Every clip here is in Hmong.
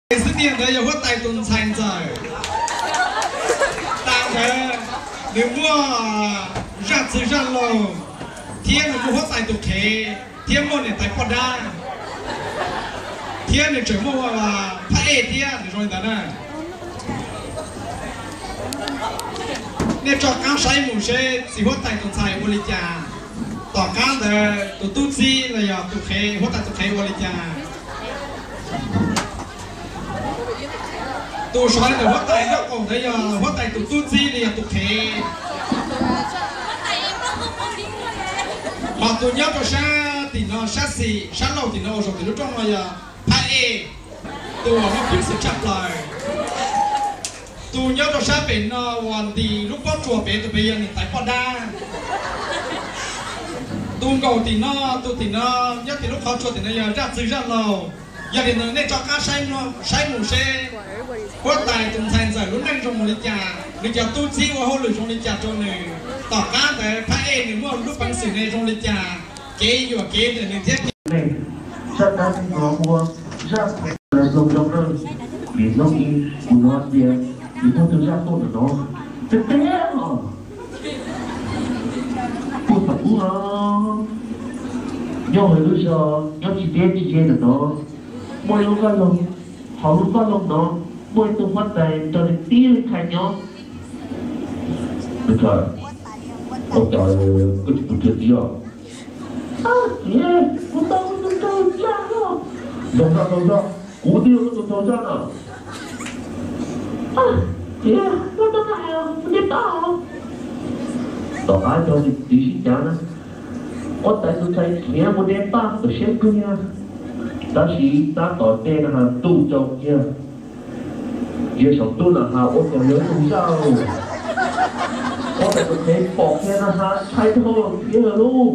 Xwb niag ntawd yog huab tais tus ntxhais ntxawm. Tas ntawd nws muaj zaj txwg zaj laug, thiab nws muaj huab tais tus qhev, thiab muaj niam tais poj dab, thiab nws tseem muaj phab ej thiab, nws zoo li ntawd na. Nej tso qab saib mus seb txiv huab tais tus ntxhais ua li cas, tom qab ntawd tus tub txib los yog tus qhev, huab tais tus qhev ua li cas. Tus sawv ntawm huab tais nraub qaum ntawd yog huab tais tus tub txib li yog tus qhev. Hos tus nyob rau sab tim no, sab xis sab laug tim no uas saum tim lub rooj no yog phab ej, tus uas muaj peev xwm tshaj plaws. Tus nyob rau sab pem no uas ntim lub pob tsuas pem tus pem yog niam tais poj dab. Tus nkaum tim no, tus tim no, nyob tim lub qhov tsua tim no yog zaj txwg zaj laug. Yog li ntawd nej rov qab saib mus seb huab tais tus ntxhais ntxawm lub neej zoo mus li cas, nws cov tub txib ua hauj lwm zoo li cas rau nws, tom qab ntawd phab ej nws muaj lub peev xwm ne zoo li cas, kev yuam kev ntawm nws thiab kev. Zaj dab neeg no muaj zaj phem los zoo rau koj. Vim hnub ib kuv hnov tias nws muaj tus zaj tuaj ntawm no, tiag tiag os. Kuj thaum ub no, nyob hauv lub zos nyob tsis deb tsis ze ntawm no, muaj ib lub qab loog, hauv lub qab loog no muaj ib tug huab tais nrog nws tib leeg ntxhais nyob. Ua cas koj tsis pom ntsej txiv os? Txiv, kuv tau tus nraug zaj no. Nraug zaj, nraug zaj, kuv twb yog koj tus nraug zaj na. Txiv, koj tau hais kuv nce tau. Tom qab cov txiv sib cav na, huab tais tus ntxhais khiav mus de paj kom siab kawg, tab sis tab tom de na has tu rau kiag. Yawg saum ntuj na has ua cas yog tus zaj, huab tais tus qhev pom kiag na has ntshai dhau khiav lawm lauj.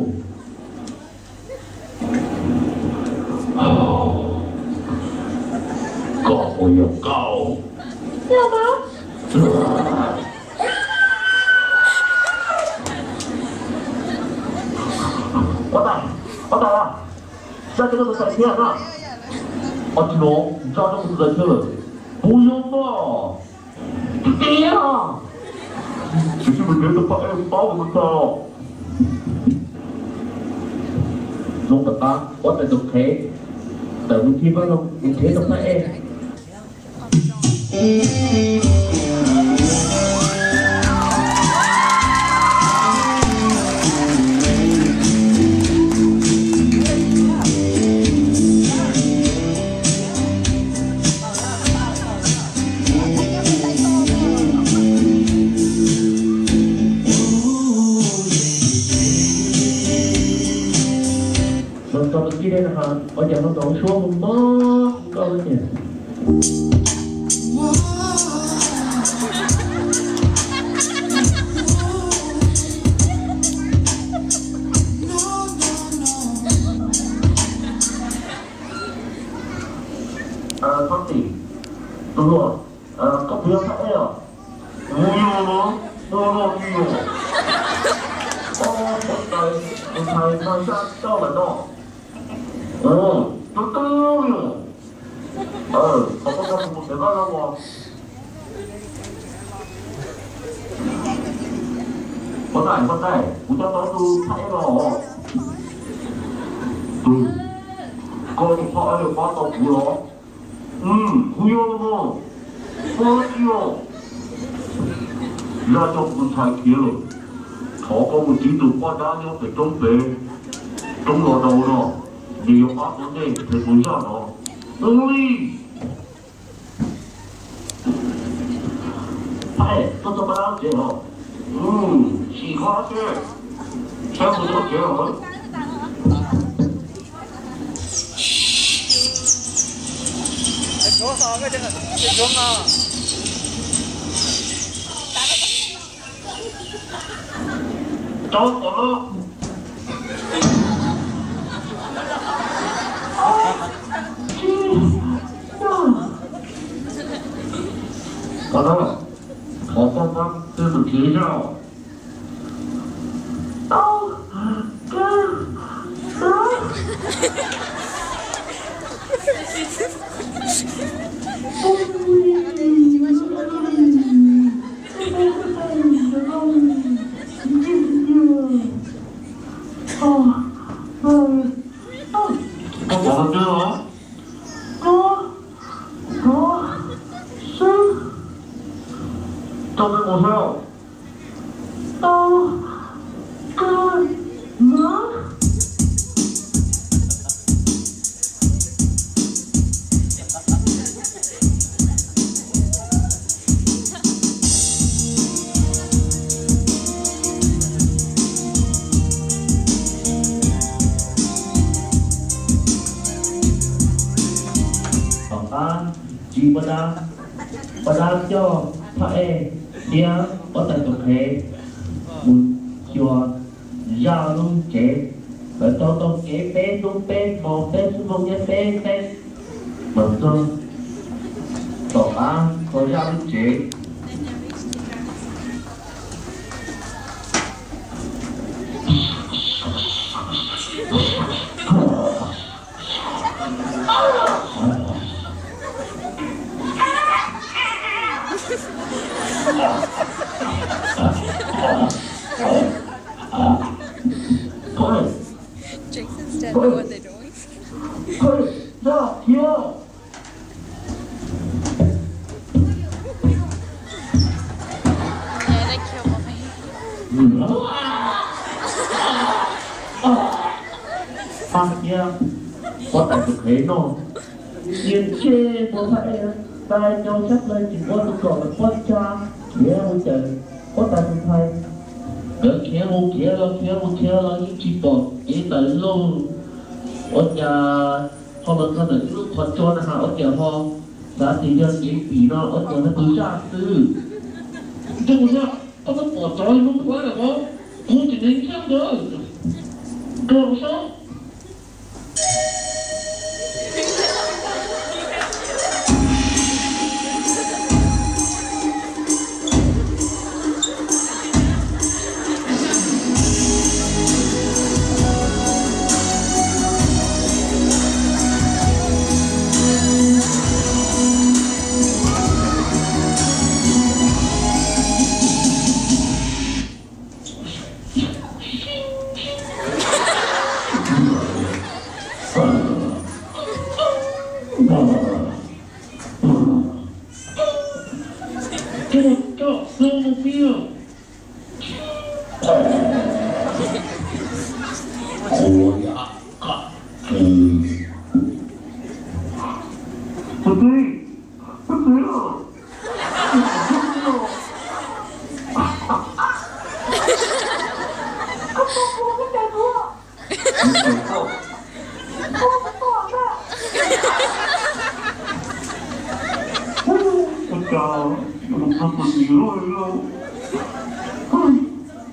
Koj puas yog koj? Huab tais, huab tais, zaj coj koj tus ntxhais khiav na. Os, tsis los, zaj coj kuv tus ntxhais khiav lawm. Puas yog koj? Tiag tiag. Tus tub mus nrhiav tus phab ej pab kuv tus ntxhais os. Zoo tom qab huab tais tus qhev tawm mus nrhiav, mus nrhiav tus phab ej. Los txog tus tij dej no, ua cas no tau suab mob mob koj tiag. Txhob tim, tus hluas, koj puas yog phab ej os? Kuv yog los, koj los twg yog? Huab tais, tus ntxhais no zaj coj lawm no. Tus twg yog? Thov koj coj kuv mus pem vaj loog os. Huab tais, huab tais, kuv coj tau tus phab ej los. Koj tus phab ej pab tau kuv los? Kuv yog los. Koj tsis yog? Zaj coj kuv tus ntxhais khiav lawm. Thov koj mus txib tus poj dab nyob pem roob pem, roob los rau no, nws yuav pab tau nej nrhiav tus zaj no. Ua li. Phab ej, koj txog pab dab tsev los? Sim kho dab tsev, saib mus txog tsev lawm. Rau tom no. Tom no, thov koj pab peb mus nrhiav zaj. Mus hauj. Tos, koj, mov. Tom qab tsis poj dab, poj dab coj Thaj Ej thiab huab tais tus qhev mus xyuas zaj lub tsev. Lawv tau taug kev peb hnub peb hmo peb xuab moos thiab peb teb mas txog tom qab txog zaj lub tsev. Jason's dead. Know what they're doing. Yeah, they killed mommy. Pab thiab huab tais tus qhev no, nyias ntsej muag Thaj Ej, tais nyo sab plaws tsis muaj tus kom lawv pob txha khiav mus caum huab tais tus ntxhais. Nkawd khiav mus khiav los khiav mus khiav los yeej tsis pom kev ntawd lauj. Ua cas ho los txog ntawm ib lub qhov tsua na has ua cas ho xav tias yog kev pim no ua cas ho tus zaj xwb. Ntuj, koj txhob pom tsov lub huab lawm os, kuv tseem neeg ntshaj ntawd. Rau saib. Ua cas tus poj niam luaj li lauj?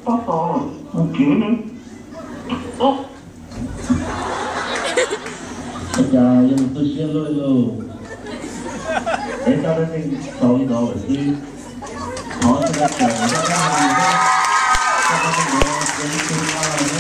Tab tom mus kev ne. Ua cas yog tus tu siab luaj li lauj? Peb cov neeg xaus li no lawm xwb. Thov sawv daws caum lawv zaj dab neeg no, cov neeg no ua li tus no lawm na.